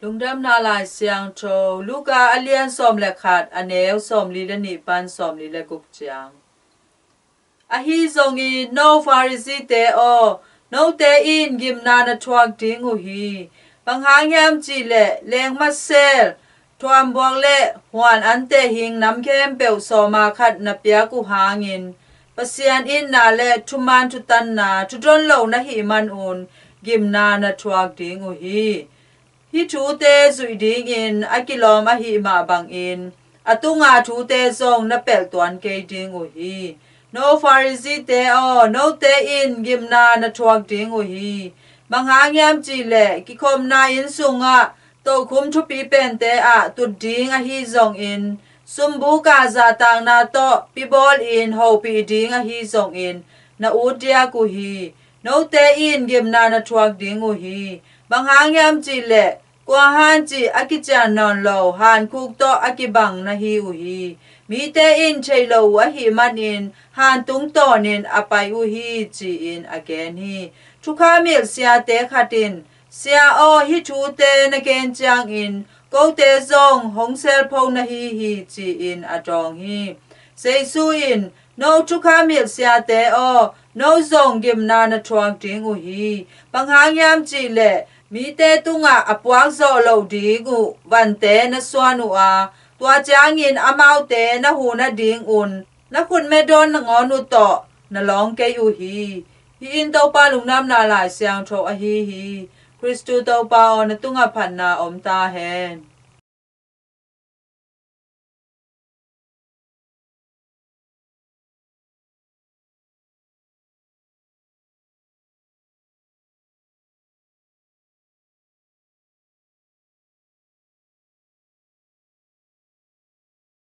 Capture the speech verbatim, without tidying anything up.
Lungdamna Lai Siangtho, Luka a lian sawm le khat, a neu sawmli le nih pan sawmli le guk ciang. Ahi zongin no Pharisee-te aw, note in gimna na thuak ding uh hi. Bang hang hiam cih leh lengmasel, thuambuak le huan anteh hing nam khempeuh sawma khat na piak uh hangin, Pasian itna le thuman thutanna thudon lo na hih manun gimna na thuak ding uh hi. Hih thute zuih dingin a kilawm ahih mah bangin a tunga thute zong na pelh tuan kei ding uh hi. No Pharisee-te aw, note in gimna na thuak ding uh hi. Bang hang hiam cih leh kikhopna inn sungah tokhom thupi pente ah tut ding ahi zongin, sumbuka zahtakna tawh pibawlin hopih ding ahi zongin na ut diak uh hi. Note in gimna na thuak ding uh hi. Bang hang hiam cih leh kua hancih a kician nawn lo hankhuk tawh a kibang na hi uh hi. Mite in thei lo uh ahih manin han tungtawnin a pai uh hi, ci-in a gen hi. Thukham hilh siate khat in, Sia aw, hih thute na gen ciangin kote zong hong selpho na hi hi, ci-in a dawng hi. Jesu in, No thukham hilh siate aw, no zong gimna na thuak ding uh hi. Bang hang hiam cih leh mite tungah a puak zawh loh ding uh vante na suan uh a, tua ciangin amaute na hu nadingun na khutme dawn nangawn uh tawh na lawng kei uh hi. Hih in Topa Lungdamna Lai Siangtho ahi hi. Khristu Topa aw, na tungah phatna om ta hen.